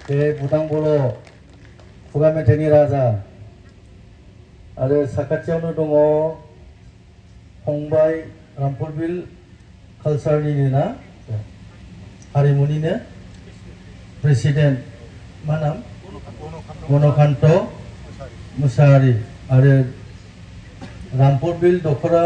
बे बुदां बर' खुगा मेथाइनि राजा आरो साखाथियावनो दङ फंबाय रामफलबिल कालचारनिनो ना हारिमुनिनो प्रेसिडेन्ट मा नाम गणकान्त मुसाहारि आरो रामफलबिल दख'रा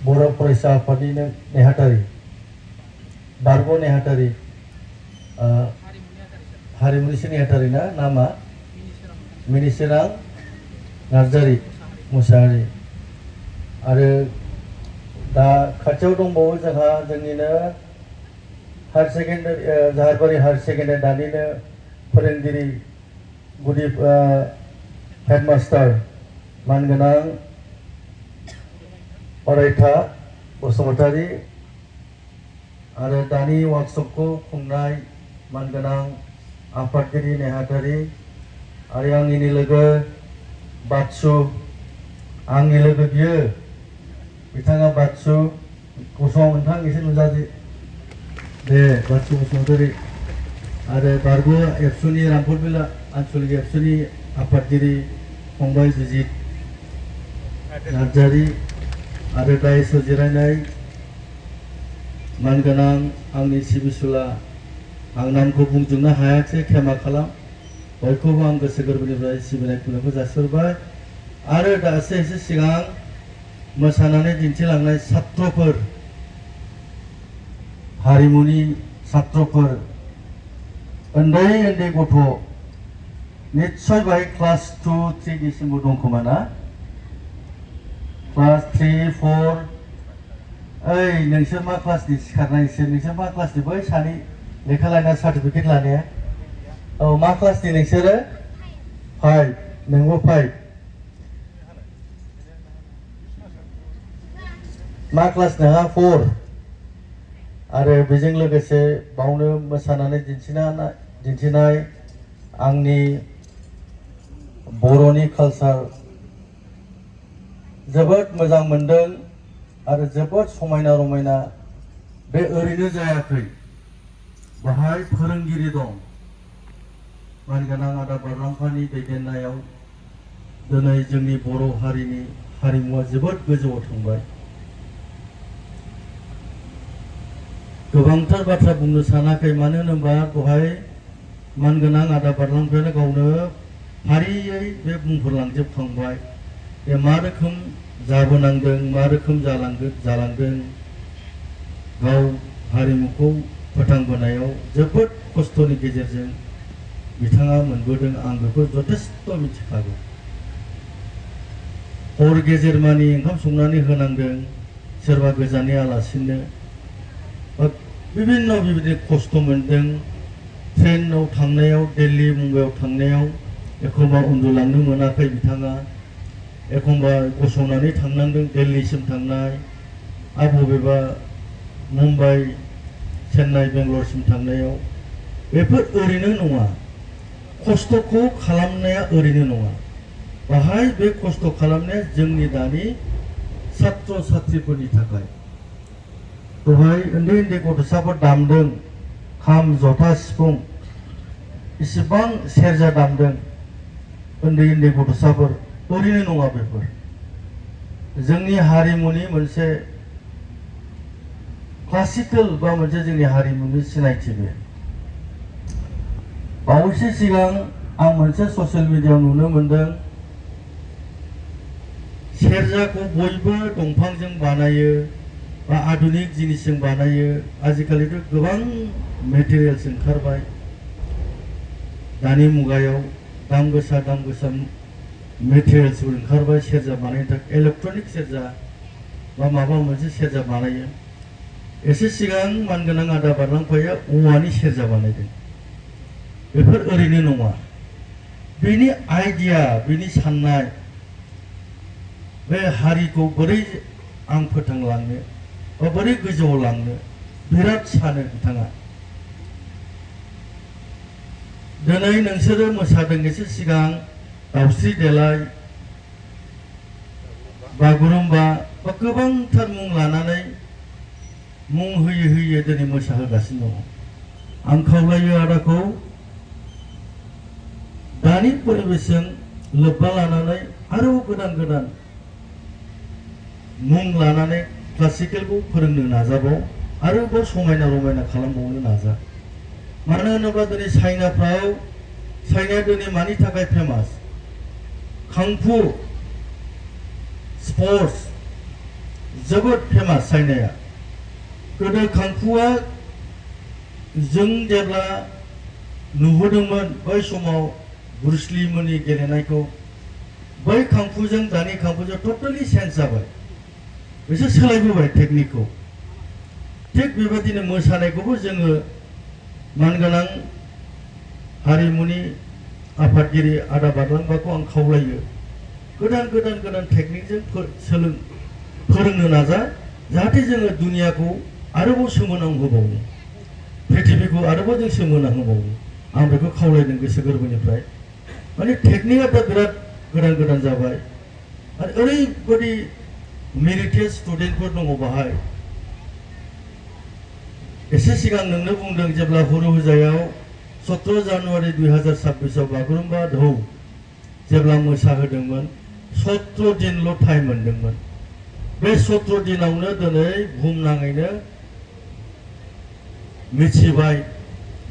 बर' फरायसा आफादनिनो नेहाथारि बारग' नेहाथारि हारिमुनिसो नेहाथारि ना नामा मिनिसोरां नार्जारि मुसाहारि आरो दा खाथियाव दंबावो जोंहा जोंनिनो हायर सेकेन्डारि जाहारबारि हायर सेकेन्डारि दानिनो फोरोंगिरि गुदि हेडमास्टार मानगोनां अरायथा बसुमतारी आरो दानि वार्कशपखौ खुंनाय मानगोनां आफादगिरि नेहाथारि आरो आंनिनो लोगो बात्सु आंनि लोगो बियो बिथाङा बात्सु गसं नोंथां एसे नुजादो दे बात्सु बसुमतारी आरो बारग' एबसुनि रामफलबिल आनसलिक एबसुनि आफादगिरि फंबाय बिजित नार्जारि आरो दायेसाव जिरायनाय मानगोनां आंनि सिबिसुला आं नामखौ बुंजोबनो हायाखै क्षमा खालाम बयखौबो आं गोसो गोरबोनिफ्राय सिबिनाय खुलुमनायखौ जासिहरबाय आरो दासो एसे सिगां मोसानानै दिन्थिलांनाय छात्रफोर हारिमुनि छात्रफोर उन्दै उन्दै गथ' निस्सय बाहाय क्लास 2, 3 दिसिमबो दं खोमा ना क्लास 3, 4 ओइ नोंसोर मा क्लासनि सिखारनाय नोंसोर मा क्लासनि बै सानै लेखा लायना सार्टिफिकेट लानाया औ मा क्लासनि नोंसोरो 5 नोंबो 5 मा क्लास नोंहा 4 आरो बेजों लोगोसे बावनो मोसानानै दिन्थिनाय आंनि बर'नि कालचार जोबोद मोजां मोनदों आरो जोबोद समायना रमायना बे ओरैनो जायाखै बाहाय फोरोंगिरि दं मानगोनां आदा बारलांफानि दैदेननायाव दिनै जोंनि बर' हारिनि हारिमुवा जोबोद गोजौआव थांबाय गोबांथार बाथ्रा बुंनो सानाखै मानो होनोबा दहाय मानगोनां आदा बारलांफायानो गावनो फारियै बे बुंफोरलांजोबखांबाय बे मा रोखोम जाबोनांदों मा रोखोम जालांदों गाव हारिमुखौ फोथांबोनायाव जोबोद खस्थ'नि गेजेरजों बिथाङा मोनबोदों आं बेखौ जथेस्थ' मिथिखागौ हर गेजेरमानि ओंखाम संनानै होनांदों सोरबा गोजाननि आलासिनो बिभिन्न बिबायदि खस्थ' मोनदों ट्रेनाव थांनायाव दिल्ली मुम्बाइआव थांनायाव एखमबा उन्दुलांनो मोनाखै बिथाङा एखमबा गसंनानै थांनांदों दिल्लीसिम थांनाय आरो बबेबा मुम्बाइ चेन्नाइ बेंगलरसिम थांनायाव बेफोर ओरैनो नङा खस्थ'खौ खालामनाया ओरैनो नङा बाहाय बे खस्थ' खालामनाया जोंनि दानि छात्र छात्रीफोरनि थाखाय दहाय उन्दै उन्दै गथ'साफोर दामदों खाम जथा सिफुं इसिबां सेरजा दामदों उन्दै उन्दै गथ'साफोर ओरैनो नङा बेफोर जोंनि हारिमुनि मोनसे क्लासिकेल बा मोनसे जोंनि हारिमुनि सिनायथि बे बावैसो सिगां आं मोनसे ससियेल मिडियायाव नुनो मोनदों सेरजाखौ बयबो दंफांजों बानायो बा आधुनिक जिनिसजों बानायो आजिखालिथ' गोबां मेटेरियल्स ओंखारबाय दानि मुगायाव दाम गोसा मेटेरियल्सफोर ओंखारबाय सेरजा बानायनो थाखाय इलेक्ट्रनिक सेरजा बा माबा मोनसे सेरजा बानायो एसे सिगां मानगोनां आदा बारलांफाया औवानि सेरजा बानायदों बेफोर ओरैनो नङा बेनि आइडिया बेनि साननाय बे हारिखौ बोरै आं फोथांलांनो बा बोरै गोजौआव लांनो बिराद सानो बिथाङा दिनै नोंसोरो मोसादों एसे सिगां दावस्रि देलाय बागुरुम्बा बा गोबांथार मुं लानानै मुं होयै होयै दिनै मोसाहोगासिनो दङ आं खावलायो आदाखौ दानि परिबेसजों लोब्बा लानानै आरोबाव गोदान गोदान मुं लानानै क्लासिकेलखौ फोरोंनो नाजाबाव आरोबाव समायना रमायना खालामबावनो नाजा मानो होनोब्ला दिनै चाइनाया दिनै मानि थाखाय फेमास कांफु स्पर्ट्स जोबोद फेमास चाइनाया गोदो कांफुआ जों जेब्ला नुबोदोंमोन बै समाव ब्रुसली मोननि गेलेनायखौ बै कांफुजों दानि कांफुजों टोटली चेन्ज जाबाय बिसोर सोलायबोबाय टेकनिकखौ थिग बेबायदिनो मोसानायखौबो जोङो मानगोनां हारिमुनि आफादगिरि आदा बारलांबाखौ आं खावलायो गोदान टेकनिकजों फोरोंनो नाजा जाहाथे जोङो दुनियाखौ आरोबाव सोमोनांहोबावो पृथिबीखौ आरोबाव जों सोमोनांहोबावो आं बेखौ खावलायदों गोसो गोरबोनिफ्राय माने टेकनिकआ दा बिराद गोदान जाबाय आरो ओरैबायदि मेरिटियास स्टुडेन्टफोर दङ बाहाय एसे सिगां नोंनो बुंदों जेब्ला हुरुहुजायाव 17 जानुवारि 2026 बागुरुम्बा दोहौ जेब्ला मोसाहोदोंमोन 17 दिनल' टाइम मोनदोंमोन बे 17 दिनावनो दिनै बुहुमनाङैनो मिथिबाय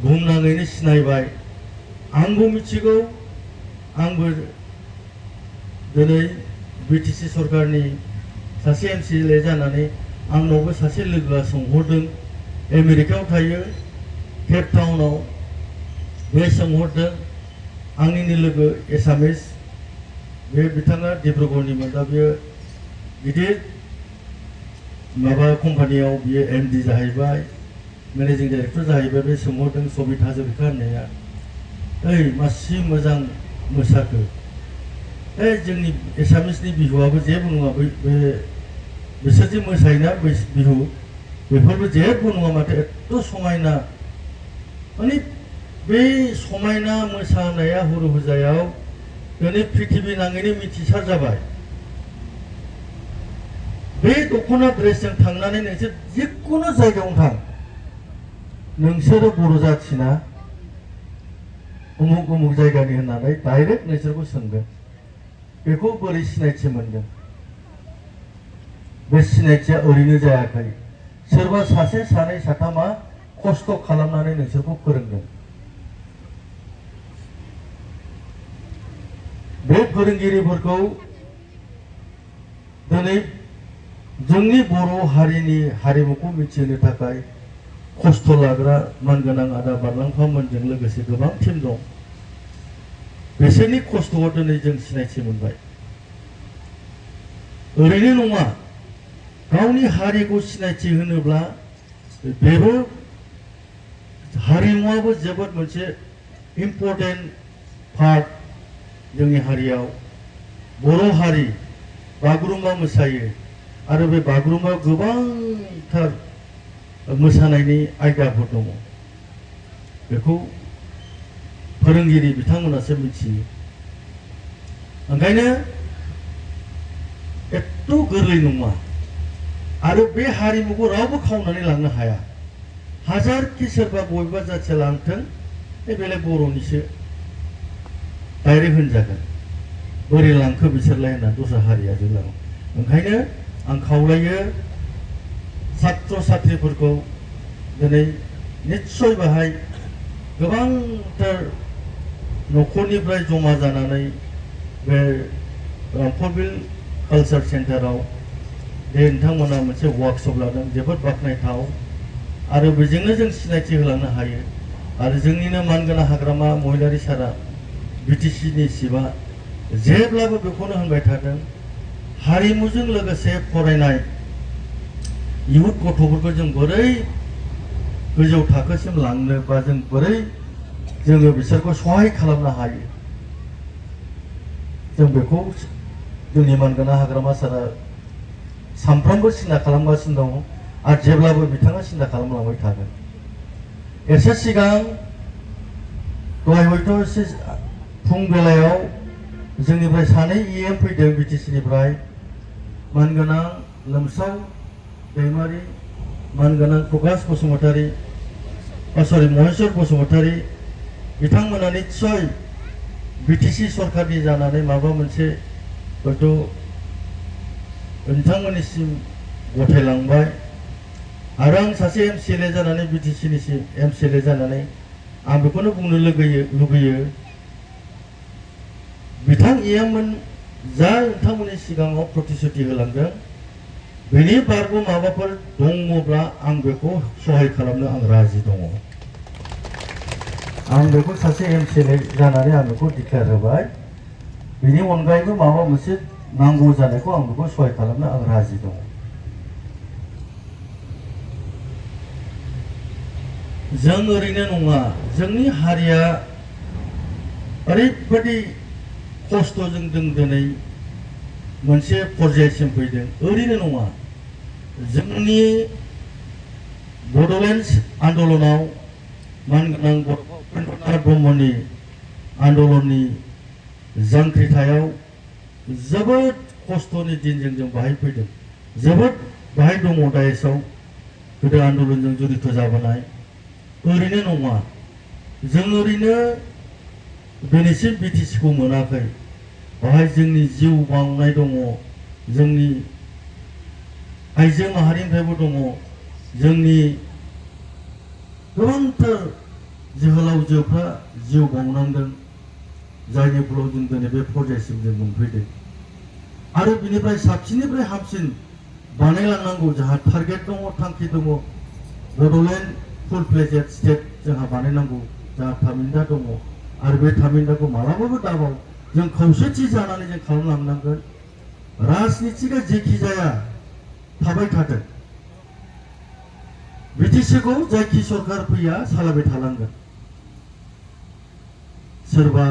बुहुमनाङैनो सिनायबाय आंबो मिथिगौ आंबो दिनै बिटिसि सरकारनि सासे एमसिएलए जानानै आंनावबो सासे लोगोआ सोंहरदों आमेरिकायाव थायो केप टाउनाव बे सोंहरदों आंनिनो लोगो एसामिस बे बिथाङा डिब्रुगड़निमोन दा बेयो गिदिर माबा कम्पानियाव बियो एमडि जाहैबाय मेनेजिं डाइरेक्टर जाहैबाय बे सोंहरदों सबिता हाजरिका होननाया ओइ मासि मोजां मोसाखो जोंनि एसामिसनि बिहुआबो जेबो नङा बिसोर जे मोसायोना बिहु बेफोरबो जेबो नङा माथो एथ' समायना माने बे समायना मोसानाया हुरुहुजायाव दिनै पृथिबी नाङैनो मिथिसार जाबाय बे दख'ना ड्रेसजों थांनानै नोंसोर जिखुनु जायगायावनो थां नोंसोरो बर' जाथिना उमुक उमुक जायगानि होननानै डाइरेक्ट नोंसोरखौ सोंगोन बेखौ बोरै सिनायथि मोनगोन बे सिनायथिया ओरैनो जायाखै सोरबा सासे सानै साथामा खस्थ' खालामनानै नोंसोरखौ फोरोंदों बे फोरोंगिरिफोरखौ दिनै जोंनि बर' हारिनि हारिमुखौ मिथिहोनो थाखाय खस्थ' लाग्रा मानगोनां आदा बारलांफामोनजों लोगोसे गोबां टीम दं बिसोरनि खस्थ'आव दिनै जों सिनायथि मोनबाय ओरैनो नङा गावनि हारिखौ सिनायथि होनोब्ला बेबो हारिमुआबो जोबोद मोनसे इम्परटेन्ट पार्ट जोंनि हारियाव बर' हारि बागुरुम्बा मोसायो आरो बे बागुरुम्बायाव गोबांथार मोसानायनि आयदाफोर दङ बेखौ फोरोंगिरि बिथांमोनासो मिथियो ओंखायनो एथ' गोरलै नङा आरो बे हारिमुखौ रावबो खावनानै लांनो हाया हाजारखि सोरबा बबेबा जाथिया लांथों बे बेलेग बर'निसो डाइरेक्ट होनजागोन बोरै लांखो बिसोरलाय होनना दस्रा हारिया जे लाङो ओंखायनो आं खावलायो छात्र छात्रीफोरखौ दिनै निस्सय बाहाय गोबांथार न'खरनिफ्राय जमा जानानै बे रामफलबिल कालचार सेन्टाराव बे नोंथांमोना मोनसे वार्कशप लादों जोबोद बाख्नायथाव आरो बेजोंनो जों सिनायथि होलांनो हायो आरो जोंनिनो मानगोनां हाग्रामा महिलारि सारा बिटिसिनि सिबा जेब्लाबो बेखौनो होनबाय थादों हारिमुजों लोगोसे फरायनाय इयुथ गथ'फोरखौ जों बोरै गोजौ थाखोसिम लांनो बा जों बोरै जोङो बिसोरखौ सहाय खालामनो हायो जों बेखौ जोंनि मानगोनां हाग्रामा सारा सानफ्रोमबो सिन्था खालामगासिनो दङ आरो जेब्लाबो बिथाङा सिन्था खालामलांबाय थागोन एसे सिगां दहाय हयथ' एसे फुं बेलायाव जोंनिफ्राय सानै इएम फैदों बिटिसिनिफ्राय मानगोनां लोमसाव दैमारि मानगोनां प्रकाश बसुमतारी सरि महेश्वर बसुमतारी बिथांमोना निस्सय BTC सरकारनि जानानै माबा मोनसे हयथ' नोंथांमोननिसिम गथायलांबाय आरो आं सासे MCLA जानानै BTC निसिम MCLA जानानै आं बेखौनो बुंनो लुगैयो बिथां इयामोन जा नोंथांमोननि सिगाङाव प्रतिश्रुति होलांदों बेनि बारग' माबाफोर दङब्ला आं बेखौ सहाय खालामनो आं राजि दङ। आं बेखौ सासे MCLA जानानै आं बेखौ डिक्लेयार होबाय। बेनि अनगायैबो माबा मोनसे नांगौ जानायखौ आं बेखौ सहाय खालामनो आं राजि दङ। जों ओरैनो नङा, जोंनि हारिया ओरैबायदि खस्थ'जों जों दिनै मोनसे पर्यायसिम फैदों। ओरैनो नङा, जोंनि बड'लेण्ड आन्दलनाव मानगोनां उपेन्द्रनाथ ब्रह्मनि आन्दलननि जांख्रिथायाव जोबोद खस्थ'नि दिनजों जों बाहाय फैदों। जोबोद बाहाय दङ दायेसाव गोदो आन्दलनजों जड़ित जाबोनाय। ओरैनो नङा, जों ओरैनो दिनैसिम BTC खौ मोनाखै। बाहाय जोंनि जिउ बांनाय दङ, जोंनि आइजो माहारिनिफ्रायबो दङ, जोंनि गोबांथार जोहोलावजोफ्रा जिउ बावनांदों, जायनि फलाव जों दिनै बे पर्यायसिम जों मोनफैदों। आरो बिनिफ्राय साबसिननिफ्राय हामसिन बानायलांनांगौ जोंहा टारगेट दङ, थांखि दङ। बड'लेण्ड फुल फ्लेजेड स्टेट जोंहा बानायनांगौ जोंहा थामिनदा दङ। आरो बे थामिनदाखौ मालाबाबो दाबाव जों खौसेथि जानानै जों खालामलांनांगोन। राजनितिकआ जेखि जाया थाबाय थाथों, BTC खौ जायखि सरकार फैया सालायबाय थानांगोन। सोरबा